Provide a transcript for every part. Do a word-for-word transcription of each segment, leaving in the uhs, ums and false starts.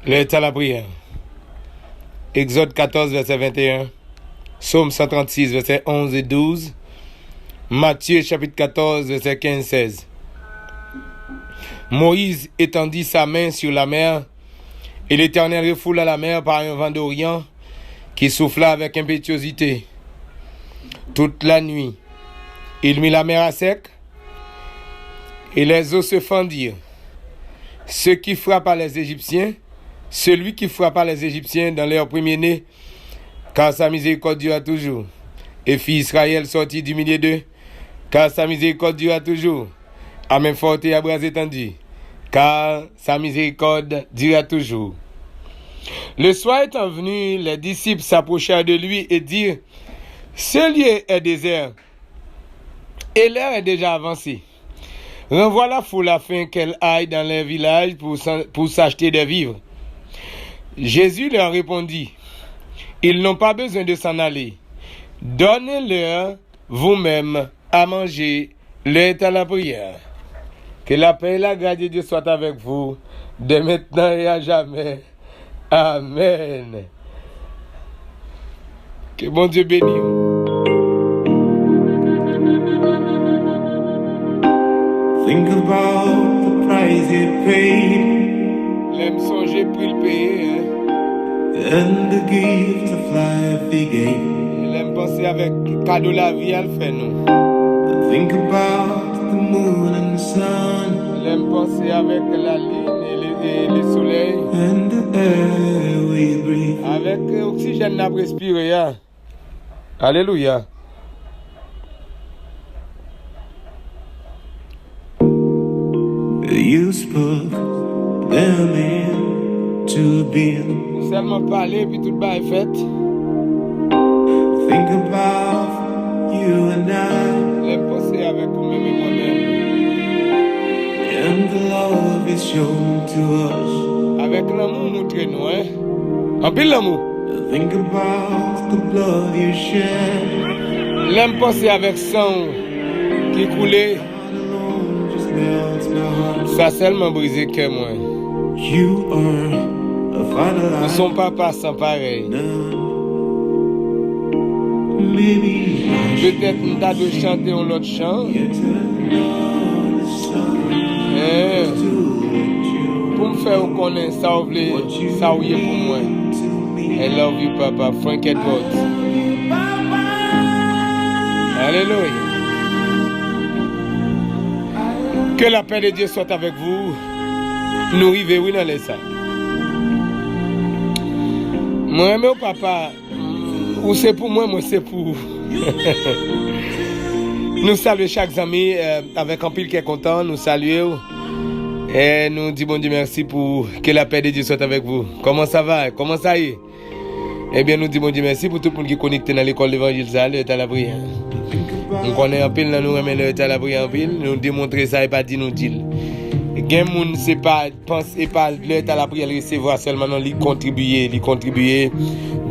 Lè ta lapriyè. Egzòd katòz, vèsè venteyen. Sòm san trannsis, vèsè onz e douz. Matye, chapit katòz, vèsè kenz, sèz. Moïse étendit sa main sur la mer, et l'Éternel refoula la mer par un vent d'Orient qui souffla avec impétuosité toute la nuit. Il mit la mer à sec, et les eaux se fendirent. Ce qui frappa les Égyptiens, celui qui frappa les Égyptiens dans leur premier-né, car sa miséricorde dura toujours. Et fit Israël sortir du milieu d'eux, car sa miséricorde dura toujours. À main forte et à bras étendus, car sa miséricorde dura toujours. Le soir étant venu, les disciples s'approchèrent de lui et dirent, ce lieu est désert, et l'heure est déjà avancée. Renvoie la foule afin qu'elle aille dans les villages pour s'en- pour s'acheter des vivres. Jésus leur répondit, ils n'ont pas besoin de s'en aller. Donnez-leur vous-même à manger. Lè ta lapriyè. Que la paix et la grâce de Dieu soit avec vous, dès maintenant et à jamais. Amen. Ke Bondye beni w. Think about the price he paid. Lè m sonje pri l peye, hein. And the gift of life he gave. E lè m panse avèk kado lavi a l fè nou. Think about the moon and the sun. Lè m panse avèk lalin e le, e le solèy. And the air we breathe. Avèk oksijèn n ap respire a. Alelouya. You spoke them into being. Ou sèlman pale, epi tout bagay fèt. Think about you and I. Lè m panse avèk ou menm e mwen menm. And the love is shown to us. Avèk lanmou ou montre nou, hein? Anpil lanmou. Think about the blood you shed. Lè m panse avèk san w ki koule, sa sèlman brize kè mwen. Ou se yon papa san parèy. Petèt m ta dwe chante yon lòt chan. Eh, pou m fè w konnen sa w vle, sa w ye pou mwen. I love you, papa. Frank Edwards. Alelouya. Que la paix de Dieu soit avec vous. Nou rive, wi, nan lè sa. Mwen renmen w, papa. Ou se pou mwen, mwen se pou ou. Nou salye chak zanmi, eh, avèk anpil kè kontan. Nou salye w. E nou di Bondye mèsi pou que la paix de Dieu soit avec vous. Comment ça va? Comment ça y est? Ebyen, nou di Bondye mèsi pou tout moun ki konekte nan lekòl levanjil sa a, lè ta lapriyè. M konnen anpil nan nou renmen lè ta lapriyè anpil. Nou demontre sa, e pa di nou di l. Gen moun, se pa panse, e pa lè ta lapriyè l resevwa sèlman, non, li kontribiye, li kontribiye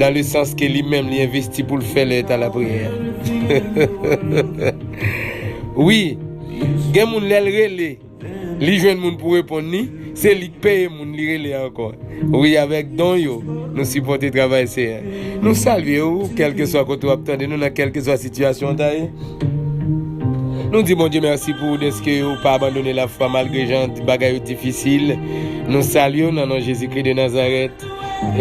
dans le sens que li menm, li envesti pou l fè lè ta lapriyè. Wi, gen moun lè l rele, li jwenn moun pou reponn li, se li k peye moun li rele ankò. Wi, avèk don yo, nou sipòte travay Seyè. Nou salye w, kèlkeswa kote w ap tande nou, nan kèlkeswa sitiyasyon w ta ye. Nou di Bondye mèsi pou ou, dèske ou pa abandone lafwa malgre jan bagay yo difisil. Nou salye w nan non Jezikri de Nazarèt.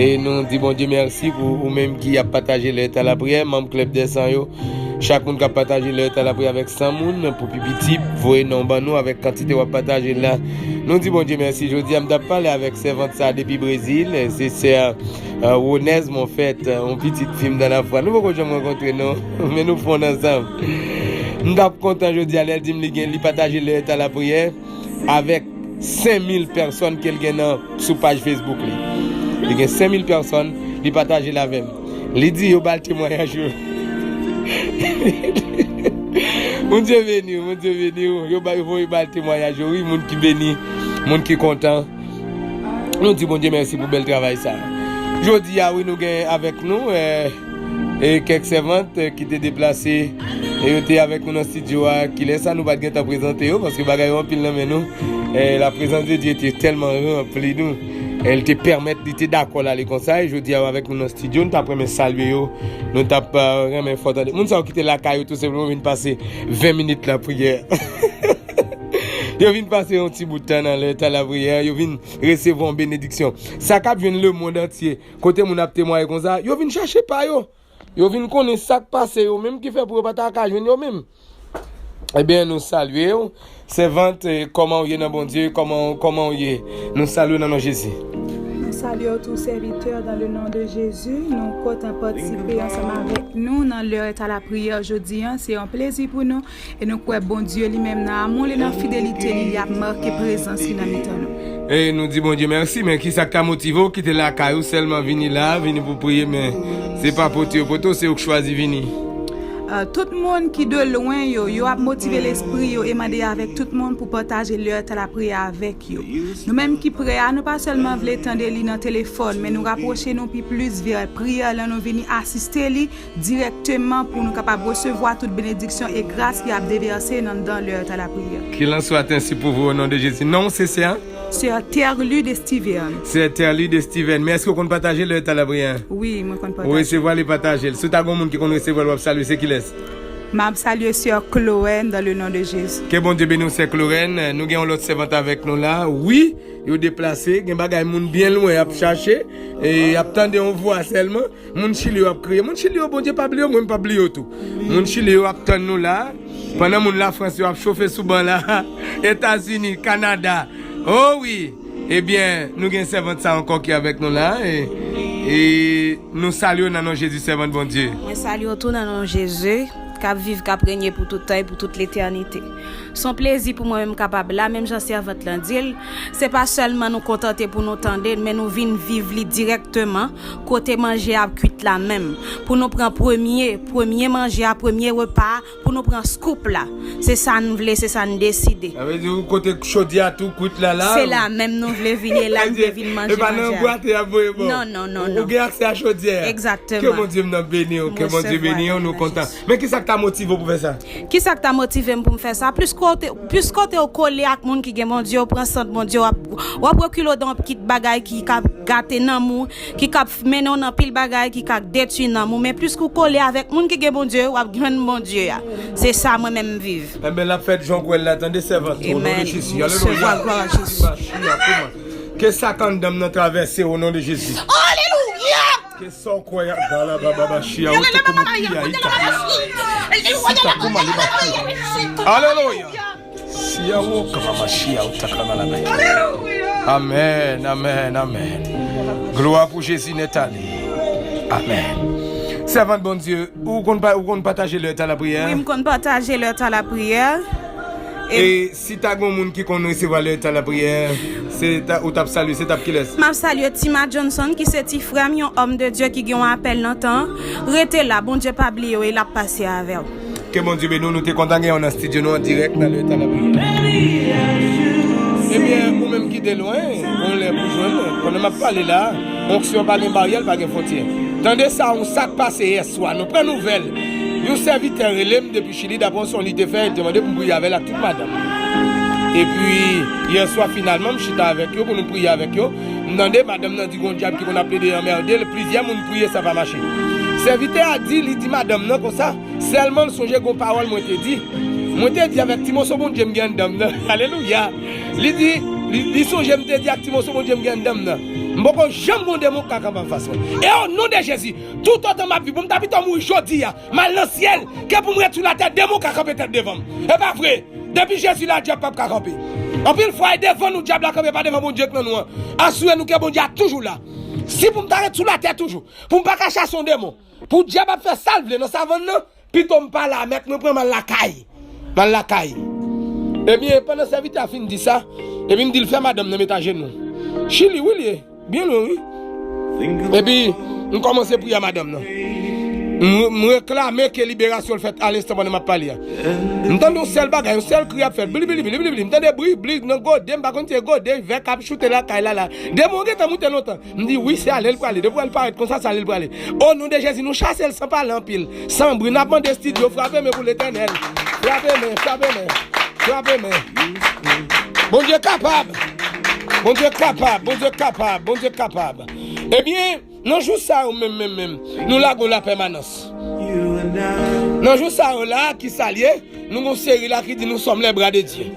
E nou di Bondye mèsi pou ou menm ki ap pataje lè ta lapriyè, manm Klèb dè San yo. Chak moun k ap pataje lè ta lapriyè avèk san moun, pou pi piti, voye non ban nou avèk kantite w ap pataje la. Nou di Bondye mèsi. Jodi a, m t ap pale avèk sèvant sa a depi Brezil. Se sè, euh, Ronez Monfèt, euh, yon pitit fi m dan lafwa. Nou poko janm rankontre, non, men nou fonn ansanm. M t ap kontan jodi a lè l di m li gen, li pataje lè ta lapriyè avèk senk mil pèsòn ke l gen nan, sou paj Facebook li. Li gen senk mil pèsòn, li pataje l avè m. Li di yo ba l temwayaj yo. Bondye beni w, Bondye beni w. Yo ba, yo voye ba l temwayaj yo, wi, moun ki beni, moun ki kontan. Nou di Bondye mèsi pou bèl travay sa a. Jodi a, wi, nou gen avèk nou, eh, e kèk sèvant, eh, ki te deplase, e yo te avèk nou nan estidyo a. Kilè sa nou pa t gentan prezante yo, paske bagay yo anpil nan men nou. Eh, la présence de Dieu te tèlman ranpli nou. E l te pèmèt, li te dakò l ale konsa. E jodi a, yo avèk nou nan estidyo, nou t ap renmen salye yo. Nou t ap, euh, renmen fè w tande. Moun sa yo ki te lakay yo, tou senpleman, vin pase ven minit lapriyè. Yo vin pase yon ti bout tan nan lè tan lapriyè. Yo vin resevwa yon benediksyon. Sa k ap jwenn lemonn antye, kote moun ap temwaye konsa, yo vin chèche pa yo. Yo vin konnen sa k pase yo menm ki fè pou yo pa ta ka jwenn yo menm. Ebyen, nou salye w. Sèvant, eh, kòman w ye nan Bondye? Kòman, kòman w ye? Nou salye w nan non Jezi. Nou salye w tou, sèvitè, dans le nom de Jésus. Nou kontan patisipe ansanm avèk nou nan lè ta lapriyè jodi a. Se yon plezi pou nou. E nou kwè Bondye li menm nan amou li, nan fidelite li, li ap make prezans li nan mitan nou. E nou di Bondye mèsi, men kisa k ta motive w kite lakay ou sèlman vini la, vini pou priye, men se pa pote yo pote w, se ou k chwazi vini? Ah, tout moun ki de lwen yo, yo ap motive lespri yo e mande avèk tout moun pou pataje lè ta lapriyè avèk yo. Nou menm ki prè a, nou pa sèlman vle tande li nan telefòn, men nou rapwoche nou pi plis vè priyè lan, nou vini asiste li dirèkteman pou nou kapab resevwa tout benediksyon e gras ki ap devèse nan, nan lè ta lapriyè. Qu'il en soit ainsi pour vous au nom de Jésus. Non, se sè? Sè Terlude Steven. Sè Terlude Steven. Men èske w konn pataje lè ta lapriyè? Wi, mwen konn pataje. Ou resevwa li, pataje l. Si w ta gen yon moun ki konn resevwa l, w ap salye, se kilès? M ap salye sè Chloène dans le nom de Jésus. Ke Bondye beni w, sè Chloène. Nou gen yon lòt sèvant avèk nou la. Wi, yo deplase. Gen bagay moun byen lwen ap chache. E y ap tande yon vwa sèlman. Moun Chili yo ap kriye. Moun Chili yo, Bondye pa bliye w, mwen m pa bliye w tou. Moun Chili yo ap tann nou la. Pandan moun Lafrans yo ap chofe sou ban la. Etazini, Kanada. O wi! Ebyen, nou gen sèvant sa ankò ki avèk nou la. E, e nou salye w nan non Jezi, sèvant Bondye. Mwen salye w tou nan non Jezi, k ap viv, k ap renye pou tout tan e pou tout letènite. Se yon plezi pou mwen menm kapab la, menm jan sèvant lan di l, se pa sèlman nou kontante pou nou tande l, men nou vin viv li dirèkteman, kote manje a ap kwit la menm. Pou nou pran premye, premye manje a, premye repa a, pou nou pran scoop la. Se sa n vle, se sa n deside. Sa vle di, ou kote chodyè a tou kwit la, la? Se la menm nou vle vin, e la n vle vin manje manje a. E pa nan bwat y ap voye ba w. Non, non, non, non. Ou gen aksè a chodyè a. Egzakteman. Ke Bondye m nan beni w, ke Bondye beni w, nou kontan. Men kisa k ta motive w pou fè sa? Kisa k ta motive m pou m fè sa? Plis kote, plis kote w kole ak moun ki gen Bondye, w pran sant Bondye, w ap, w ap rekile w de yon kit bagay ki ka gate nanm ou, ki ka mennen w nan pil bagay, ki ka detwi nanm ou. Men plis ke w kole avèk moun ki gen Bondye, w ap jwenn Bondye a. Se sa mwen menm m viv. Enben, l ap fèt jan w kwè l la, tande sèvant, o non de Jezi. Alelouya. Ke sa k anndan m nan travèse, o non de Jezi. Alelouya! Ke sa w kwè a, gala baba ba chia, ou te komo pia ita. Sita kuma liba. Alelouya. Siya wo kama ma chia, ou ta kama la ba. Amèn, amèn, amèn. Glwa pou Jezi nèt ale. Amèn. Sèvant Bondye, ou konn pa, ou konn pataje lè ta lapriyè? Wi, m konn pataje lè ta lapriyè. E si ta gen yon moun ki konn resevwa lè ta lapriyè, se ta, ou t ap salye, se t ap kilès? M ap salye Tima Johnson, ki se ti frè m, yon òm de Dye ki gen yon apèl nan tan. Rete la, Bondye pa bliye w e l ap pase avè w. Ke Bondye beni w, nou te kontan gen w nan estidyo nou an dirèk nan lè ta lapriyè. Ebyen, ou menm ki de lwen, gon lè pou jwenn mwen. Pandan m ap pale la, onksyon pa gen baryè, l pa gen fwontyè. Tande sa, yon sa k pase yè swa, nou pran nouvèl. Yon sèvitè rele m depi Chili, daprè yon son li te fè, li te mande pou m priye avè l ak tout madanm li. Epi, yè swa, finalman, m chita avèk yo pou nou priye avèk yo. M tande madanm nan di gon dyab ki konn ap plede anmède l, plizyè moun priye, sa pa mache. Sèvitè a di, li di madanm nan konsa, sèlman l sonje gon pawòl mwen te di. Mwen te di avèk ti moso Bondye m gen anndan m nan. Alelouya! Li di, li, li sonje m te di ak ti moso Bondye m gen anndan m nan. M poko janm gon demon k ka kanpe anfas mwen. E o non de Jezi, toutotan m ap viv, pou m ta pito mouri jodi a, m al nan syèl, ke pou m ret sou latè, demon ka kanpe tèt devan m. E pa vre! Depi Jezi la, dyab p ap ka kanpe. Anpil fwa, e devan nou dyab la kanpe, pa devan Bondye k nan nou an. Asire nou ke Bondye a toujou la. Si pou m ta ret sou latè toujou, pou m pa ka chase yon demon, pou dyab ap fè sa l vle nan savann nan, pito m pa la, mèt mwen pran m al lakay. M al lakay. Ebyen, pandan sèvitè a fin di sa, epi m di l fè madanm nan met ajenou. Chili, wi, l ye. Byen lwen, wi. Epi, m kòmanse priye a madanm nan. M, m reklame ke liberasyon l fèt alenstan pandan m ap pale a. M tande yon sèl bagay, yon sèl kri ap fèt. Bli, bli, bli, bli, bli. M tande bri, bri nan gode, m pa konn si se gode, vè k ap choute lakay la, la. Demon gentan moute lontan. M di, wi, se ale l prale. Depi w wè l parèt konsa, se ale l prale. O non de Jezi, nou chase l san pale anpil. San bri, n ap mande estidyo, frape men pou Letènèl. Frape men, frape men, frape men. Bondye kapab. Bondye kapab, Bondye kapab, Bondye kapab. Ebyen, nan jou sa yo menm, menm, menm, nou lage w la pèmanans. Nan jou sa yo la, ki sa l ye, nou gon seri la ki di nous sommes les bras de Dieu.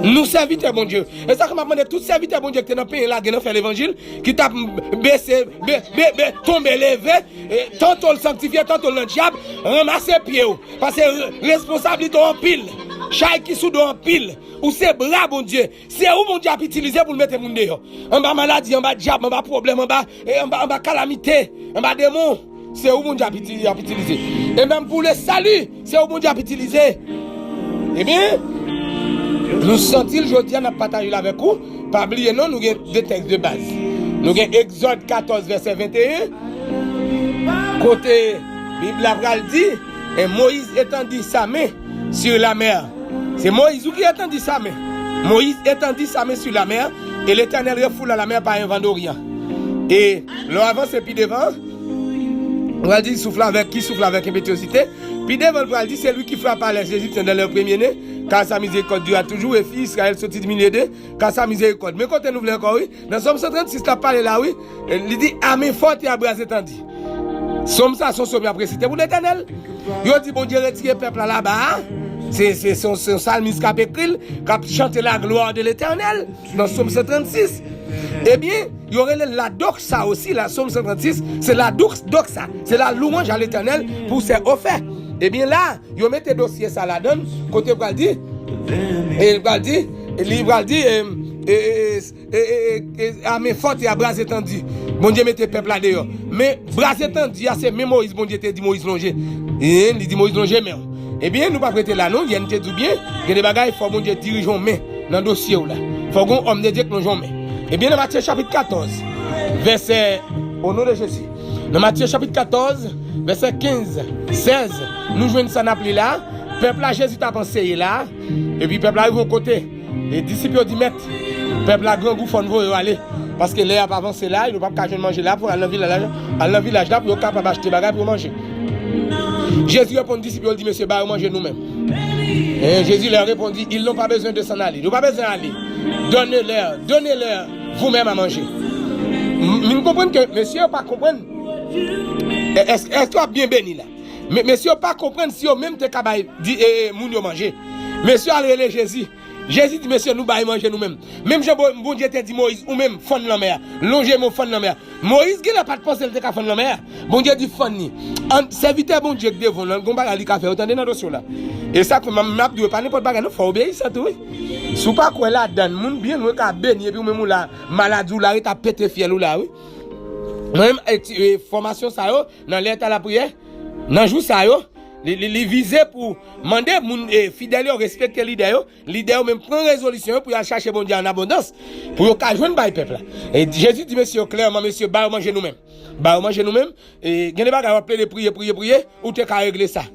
Nou sèvitè Bondye. E sa ke m ap mande tout sèvitè Bondye ki te nan penyen lage nan fè levanjil, ki t ap bese, be, be, be, tonbe, leve, e, tanto l sanktifye, tanto l nan dyab, ranmase pye w. Paske re-, responsablite w anpil, chay ki sou do w anpil. Ou se bra Bondye. Se ou Bondye ap itilize pou l mete moun deyò. Anba maladi, anba dyab, anba pwoblèm, anba, e, anba, anba kalamite, anba demon. Se ou Bondye ap iti-, ap itilize. E menm pou le sali, se ou Bondye ap itilize. Ebyen, nou santi l jodi a, n ap pataje l avèk ou. Pa bliye non, nou gen de tèks de baz. Nou gen Egzòd katòz, vèsè venteyen, kote Bib la pral di, et Moïse étendit sa main sur la mer. Se Moyiz wi ki étendit sa main. Moïse étendit sa main sur la mer, et l'Éternel refoula la mer par un vent d'Orient. E lè w avanse pi devan, pral di, souffla avec, qui souffla avec impétuosité. Pi devan, l pral di, celui qui frappa les Égyptiens dans leur premier-né, car sa miséricorde dura toujours, et fit Israël sortir du milieu d'eux, car sa miséricorde. Men kote nou vle ankò, wi. Nan Sòm san trannsis, l ap pale la, wi. Li di, à main forte et à bras étendus. Sòm sa, se yon sòm y ap resite pou Letènèl. Yo di, Bondye retire pèp la laba a. Se, se, se yon, se yon salmis k ap ekri l, k ap chante la gloire de l'Éternel, nan Sòm san trannsis. Ebyen, yo rele l la doxa osi, la Sòm san trannsis, se la dox-, doxa, se la louange à l'Éternel pour ses hauts faits. Ebyen, la, yo mete dosye sa ladan l, kote pral di, e pral di, li pral di, e, e, e, e, e, e, à main forte et à bras étendus. Bondye mete pèp la deyò. Men bras étendus a, se men Moyiz Bondye te di Moyiz lonje. E, li di Moyiz lonje men w. Ebyen, nou p ap rete la non, yè n te di w byen, gen de bagay, fò Bondye dirije w men nan dosye w la. Fò gen yon òm de Dye k lonje w men. Ebyen, nan Matye chapit katòz, vèsè, o non de Jezi. Nan Matye chapit katòz, vèsè kenz, sèz, nou jwenn sa n ap li la. Pèp la, Jezi t ap anseye la. Epi pèp la rive yon kote. E disip yo di, Mèt, pèp la grangou, fò n voye yo ale. Paske lè y ap avanse la, yo p ap ka jwenn manje la pou al nan vilaj la, al nan vilaj la pou yo kapab achte bagay pou yo manje. Jezi reponn disip yo, l di, Mesye, ba yo manje nou menm. Et Jésus leur répondit, Ils n'ont pas besoin de s'en aller. Yo pa bezwen ale. Donnez-leur, donnez-leur vous-même à manger. M, m konprann ke mesye yo pa konprann. Èske, èske w ap byen beni la? Men, mesye yo pa konprann si yo menm te ka bay di, e, e, moun yo manje. Mesye al rele Jezi. Jezi di, Mesye, nou bay manje nou menm. Menm jan Bo-, Bondye te di Moyiz, ou menm, fann lanmè a. Lonje men w, fann lanmè a. Moyiz genlè pa t panse l te ka fann lanmè a. Bondye di, fann li. An, sèvitè Bondye k devan w lan, gon bagay li ka fè, ou tande nan dosye w la. E sa k fè m, m ap di w, e pa nenpòt bagay non, fò w obeyisan tou, wi. Si w pa kwè ladan l, moun byen lwen ka beni, epi ou menm ou la, maladi w la ret ap pete fyèl ou la, wi. Mwen menm, e, ti, e, fòmasyon sa yo, nan lè ta lapriyè, nan jou sa yo, li, li, li vize pou mande moun, e, fidèl yo respekte lidè yo, lidè yo menm pran rezolisyon yo pou y al chache Bondye an abondans, pou yo ka jwenn bay pèp la. E Jezi di mesye yo klèman, Mesye, ba yo manje nou menm. Ba yo manje nou menm. E gen de bagay w ap plede priye, priye, priye, ou te ka regle sa.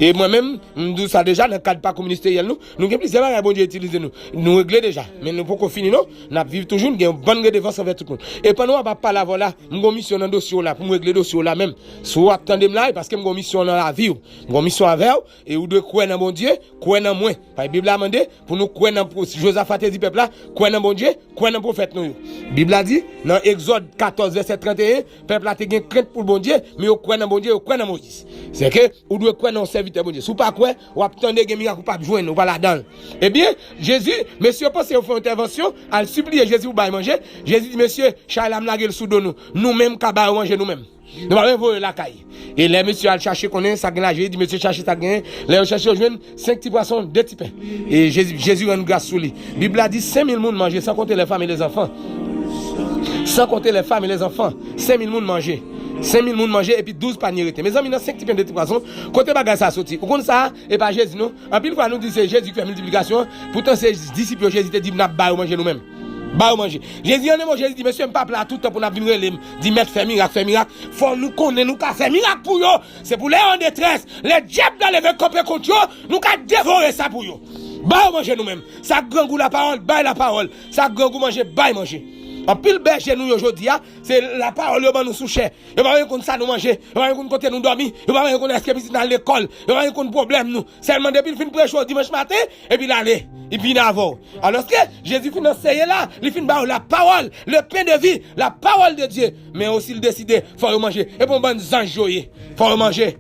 E mwen menm, m di w sa deja, nan kad pakou ministeryèl nou, nou gen plizyè bagay Bondye itilize nou. Nou regle deja, men nou poko fini non. N ap viv toujou, n gen yon bann redevans anvè tout moun. E pandan w ap, ap pale avè w la, m gon misyon nan dosye w la, pou m regle dosye w la menm. Si w ap tande m la, e paske m gon misyon nan lavi w. M gon misyon avè w, e ou dwe kwè nan Bondye, kwè nan mwen. Paske Bib la mande pou nou kwè nan, pou, Jozafa te di pèp la, kwè nan Bondye, kwè nan pwofèt nou yo. Bib la di, nan Egzòd katòz, vèsè trannteyen, pèp la te gen krent pou Bondye, men yo kwè nan Bondye, yo kwè nan Moyiz. Se ke ou dwe kwè nan yon sèvitè Bondye. Si w pa kwè, w ap tande gen mirak ou p ap jwenn, ou pa ladan l. Ebyen, Jezi, mesye yo panse yo fè yon entèvansyon, al sipliye Jezi pou bay manje. Jezi di, Mesye, chay la m lage l sou do nou. Nou menm ka ba yo manje nou menm. Nou pa bezwen voye yo lakay. E lè mesye al chache konnen sa gen la, Jezi di, Mesye, chache sa gen. Lè yo chache, yo jwenn senk ti pwason, de ti pen. E Jezi, Jezi rann gras sou li. Bib la di, senk mil moun manje, san konte les femmes et les enfants. San konte les femmes et les enfants. Senk mil moun manje. Senk mil moun manje, epi douz panye rete. Mezanmi, nan senk ti pen, de ti pwason, kote bagay sa soti? Ou konn sa? E pa Jezi, non. Anpil fwa, nou di se Jezi ki fè miltiplikasyon an. Poutan, se disip yo Jezi te di, N ap ba yo manje nou menm. Ba yo manje. Jezi, an de mo, Jezi di, Mesye, m p ap la tout tan pou n ap vin rele m, di, Mèt, fè mirak, fè mirak. Fò nou konnen nou ka fè mirak pou yo. Se pou lè yo an detrès, lè dyab la leve kanpe kont yo, nou ka devore sa pou yo. Ba yo manje nou menm. Sa k grangou, lapawòl, bay lapawòl. Sa k grangou, manje, bay manje. Anpil bèje nou yo jodi a, se lapawòl yo ban nou sou chè. Yo pa menm konn sa nou manje, yo pa menm konn kote nou dòmi, yo pa menm konn èske pitit nou al lekòl, yo pa menm konn pwoblèm nou. Sèlman depi l fin preche w dimanch maten, epi l ale, li vin avè w. Alòske Jezi fin anseye la, li fin ba yo lapawòl, le pain de vie, la parole de Dieu. Men osi l deside, fò yo manje. E pa yon bann zanj yo ye, fò yo manje.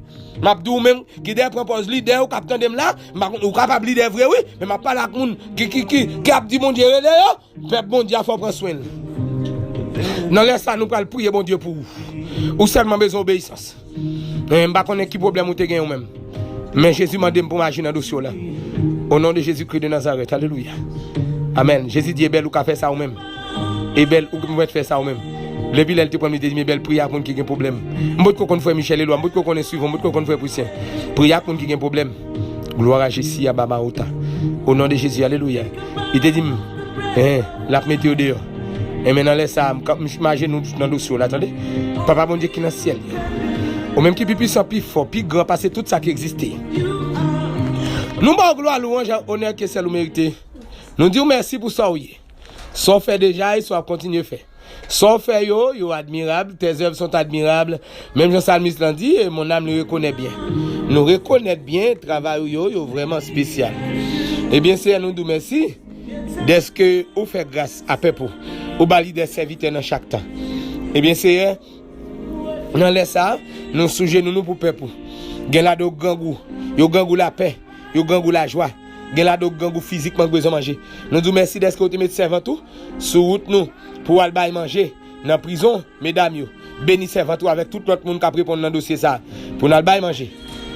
M ap di w menm, Gidè pran pòz lidè, ou k ap tande m la, m pa konn, ou kapab lidè vre wi, men m ap pale ak moun ki, ki, ki, ki ap di Bondye rele yo, pèp Bondye a fò pran swen l. Nan lè sa, nou pral priye Bondye pou ou. Ou sèlman bezwen obeyisans. Men m pa konnen ki pwoblèm ou te gen ou menm. Men Jezi mande m pou m aji nan dosye w la. O non de Jezikri de Nazarèt, alelouya. Amèn. Jezi di, Ebèl, ou ka fè sa ou menm. Ebèl, ou mèt fè sa ou menm. Lepi lè l te pran m, li te di m, Ebèl, priye ak moun ki gen pwoblèm. M potko konn frè Michel Eloi, m potko konnen Suivon, m potko konn frè Prisyen. Priye ak moun ki gen pwoblèm. Glwa a Jesi a Baba Ota. O non de Jezi, alelouya. Li te di m, en, l ap mete yo deyò. Enben nan lè sa a, m ka- m ajenou nan dosye w la, tande. Papa Bondye ki nan syèl, ou menm ki pi pwisan, pi fò, pi gran pase tout sa ki egziste. Nou ba w glwa, lwanj ak onè ke sèl ou merite. Nou di w mèsi pou sa w ye. Sa w fè deja e sa w ap kontinye fè. Sa w fè yo, yo admirab, tes œuvres sont admirables. Menm jan salmis lan di, e mon âme le reconnaît bien. Nou rekonèt byen travay ou yo, yo vrèman espesyal. Ebyen, Seyè, nou di w mèsi dèske ou fè gras a pèp ou. Ou ba lidè sèvitè nan chak tan. Ebyen, Seyè, nan lè sa a, nou sou jenou nou pou pèp ou. Gen ladan yo grangou, yo grangou lapè, yo grangou lajwa. Gen ladan yo grangou fizikman k bezwen manje. Nou di w mèsi dèske ou te met sèvant ou sou wout nou pou w al bay manje nan prizon, medam yo. Beni sèvant ou avèk tout lòt moun k ap reponn nan dosye sa a pou n al bay manje.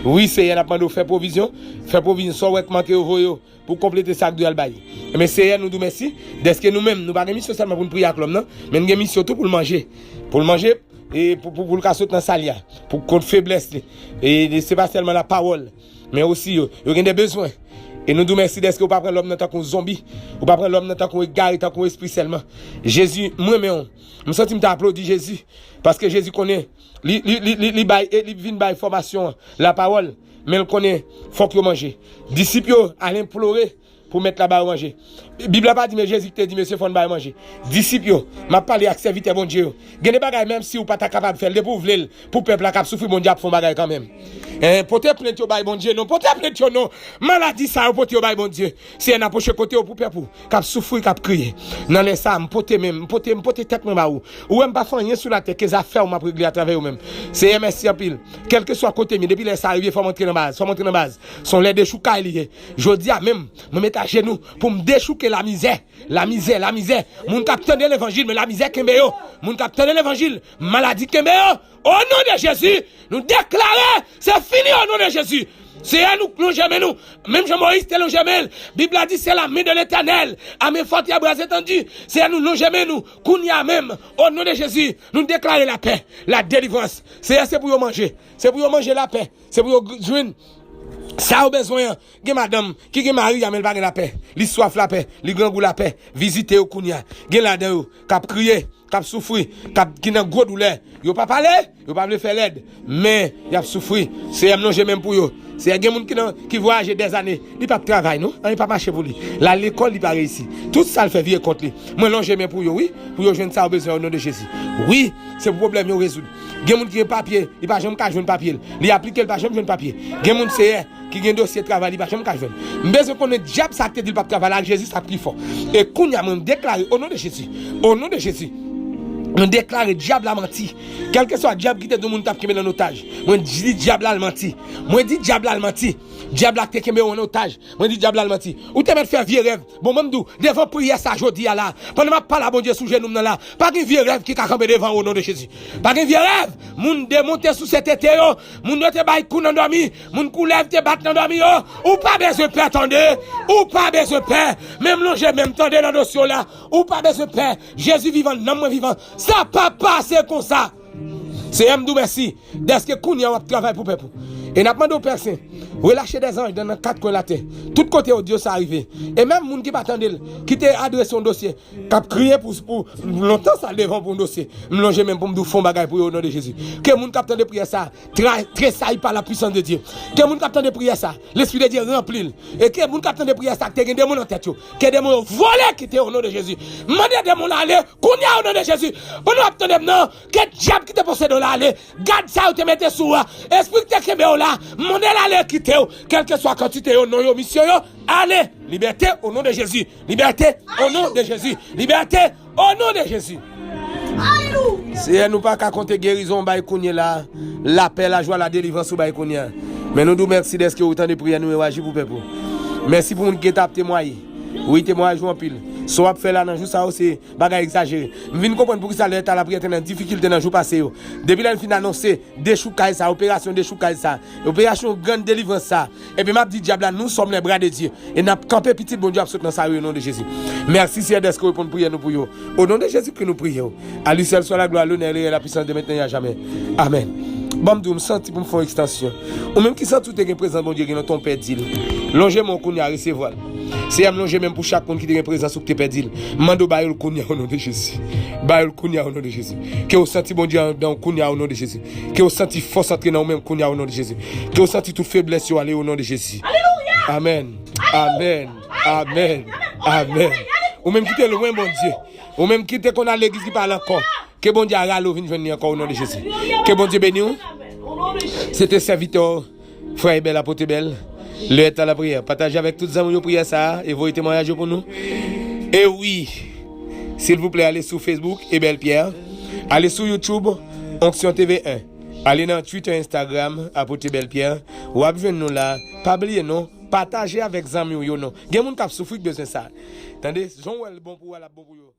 Wi, Seyè, n ap mande w fè pwovizyon, fè pwovizyon sa w wè k manke yo voye yo pou konplete sa k dwe al bay. Men Seyè, nou di w mèsi dèske nou menm, nou pa gen misyon sèlman pou n priye ak lòm nan, men n gen misyon tou pou l manje. Pou l manje, e pou, pou, pou l ka sot nan sa l ye a, pou kont feblès li. E se pa sèlman lapawòl, men osi yo, yo gen de bezwen. E nou di w mèsi dèske ou pa pran lòm nan tankou yon zonbi, ou pa pran lòm nan tankou yon egare, tankou yon espri sèlman. Jezi, m renmen w. M santi m ta aplodi Jezi, paske Jezi konnen, li, li, li, li, li bay, e li vin bay fòmasyon an, lapawòl, men l konnen fòk yo manje. Disip yo al enplore pou mèt la ba yo manje. Bib la pa di, men Jezi ki te di mesye fò n ba yo manje. Disip yo, m ap pale ak sèvitè Bondye yo. Gen de bagay, menm si ou pa ta kapab fè l, depi ou vle l, pou pèp la k ap soufri, Bondye ap fè yon bagay kanmenm. Eh, pote plent yo bay Bondye non, pote plent yo non. Maladi sa yo pote yo bay Bondye. Seyè, n apwoche kote w pou pèp ou k ap soufri, k ap kriye. Nan lè sa a, m pote men m, m pote, m pote tèt mwen ba ou. Ou wè m pa fè anyen sou latè ke zafè w m ap regle atravè yo menm. Seyè, mèsi anpil. Kèlkeswa kote m ye, depi lè sa a rive, fò m antre nan baz, fò m antre nan baz. Se yon lè dechoukay li ye. Jodi a menm, mwen met ajenou pou m dechouke lamizè, lamizè, lamizè. Moun k ap tande levanjil, men lamizè kenbe yo. Moun k ap tande levanjil, maladi kenbe yo. O non de Jezi, nou deklare, se fini o non de Jezi. Seyè, nou lonje men nou, menm jan Moyiz te lonje men l. Bib la di, c'est la main de l'Éternel, à main forte et à bras étendu. Seyè, nou lonje men nou, kounye a menm, o non de Jezi, nou deklare lapè, la délivrance. Seyè, se pou yo manje, se pou yo manje lapè, se pou yo jwenn sa yo bezwen an. Gen madanm ki gen mari a, men l pa gen lapè. Li swaf lapè, li grangou lapè. Vizite yo kounye a. Gen ladan yo k ap kriye, k ap soufri, k ap, ki nan gwo doulè. Yo pa pale, yo pa vle fè lèd, men y ap soufri. Seyè, m lonje men m pou yo. Seyè, gen moun ki nan, ki vwayaje dèzane, li p ap travay non, anyen p ap mache pou li. L al lekòl, li pa reyisi. Tout sa l fè vire kont li. Mwen lonje men pou yo, wi, pou yo jwenn sa yo bezwen o non de Jezi. Wi, se pou pwoblèm yo rezoud. Gen moun ki gen papye, li pa janm ka jwenn papye l. Li aplike, li pa janm jwenn papye. Gen moun, Seyè, ki gen dosye travay, li pa janm ka jwenn. M bezwen konnen dyab sa k te di l p ap travay la ak Jezi, sa k pi fò. E kounye a, mwen deklare, o non de Jezi, o non de Jezi, mwen deklare dyab la manti. Kèlkeswa dyab ki te di yon moun t ap kenbe l an otaj, mwen di dyab la l manti. Mwen di dyab la l manti. Dyab la k te kenbe w an otaj, mwen di dyab la l manti. Ou te mèt fè vye rèv. Bon, mwen m di w, devan priyè sa jodi a la, pandan m ap pale a Bondye sou jenou m nan la, pa gen vye rèv ki ka kanpe devan w o non de Jezi. Pa gen vye rèv. Moun demonte sou sentete yo, moun yo te bay kou nan dòmi, moun koulèv te bat nan dòmi yo. Ou pa bezwen pè, tande. Ou pa bezwen pè. Men m lonje men m, tande, nan dosye w la. Ou pa bezwen pè. Jezi vivan, nanm mwen vivan. Sa p ap pase konsa. Seyè, m di w mèsi dèske kounye a w ap travay pou pèp ou. E n ap mande w, Pè Sen, relache dè zanj nan kat kwen latè. Tout kote odyo sa a rive. E menm moun ki pa tande l, ki te adrese yon dosye, k ap kriye pou, pou lontan sa devan pou yon dosye. M lonje men m pou m di w fè yon bagay pou yo, o non de Jezi. Ke moun k ap tande priyè sa a, tra-, tresayi pa la puissance de Dieu. Ke moun k ap tande priyè sa a, Lespri de Dye ranpli l. E ke moun k ap tande priyè sa a, ki te gen demon nan tèt yo, ke demon yo vole kite yo, o non de Jezi. Mande demon la ale, kounye a, o non de Jezi. Pandan w ap tande m nan, ke dyab ki te posede w la ale. Gad sa yo te mete sou ou a. Espri ki te kenbe w la, mande l ale kite w. Kèlkeswa kantite yo, non yo, misyon yo, ale. Libète, o non de Jezi. Libète, o non de Jezi. Libète, o non de Jezi. Seyè, nou pa ka konte gerizon w bay kounye la, lapè, lajwa, ladelivrans ou bay kounye a. Men nou di w mèsi dèske ou tande priyè nou e w aji pou pèp ou. Mèsi pou moun ki gentan ap temwaye. Wi, temwayaj ou anpil. Sa w ap fè la nan jou sa yo, se bagay egzajere. M vin konprann poukisa lè ta lapriyè te nan difikilte nan jou pase yo. Depi lè n fin anonse dechoukay sa, operasyon dechoukay sa, operasyon grann delivrans sa, ebyen, m ap di dyab la, nous sommes les bras de Dieu. E n ap kanpe, pitit Bondye ap sot nan sa yo, o non de Jezi. Mèsi, Seyè, dèske w reponn priyè nou pou yo. O non de Jezikri, nou priye w. A li sèl swa laglwa, lonè, leyè, lapisans de mentnan e a jamè. Amèn. Ban m di w, m santi pou m fè yon ekstansyon. Ou menm ki santi w te gen prezans Bondye gen lontan w pèdi l, lonje men w kounye a, resevwa l. Seyè, m lonje men m pou chak moun ki te gen prezans ou ki te pèdi l. M mande w ba yo l kounye a, o non de Jezi. Ba yo l kounye a, o non de Jezi. Ke w santi Bondye anndan w kounye a, o non de Jezi. Ke w santi fòs antre nan ou menm kounye a, o non de Jezi. Ke w santi tout feblès yo ale, o non de Jezi. Amèn. Amèn. Amèn. Amèn. Ou menm ki te lwen Bondye. Ou menm ki te konn al legliz ki pa al ankò. Ke Bondye a rale w vin jwenn li ankò, o non de Jezi. Ke Bondye beni w. Se te sèvitè w, frè Ebèl, apot Ebèl. Lè ta lapriyè. Pataje avèk tout zanmi w yo priyè sa a e voye temwayaj yo pou nou. E wi, silvouplè, ale sou Facebook, Ebèl Pierre. Ale sou YouTube, Onction T V un. Ale nan Twitter, Instagram, Apot Ebèl Pierre. W ap jwenn nou la. Pa bliye non, pataje avèk zanmi w yo non. Gen moun k ap soufri k bezwen sa. Tande, jan w wè l bon pou w, l ap bon pou yo.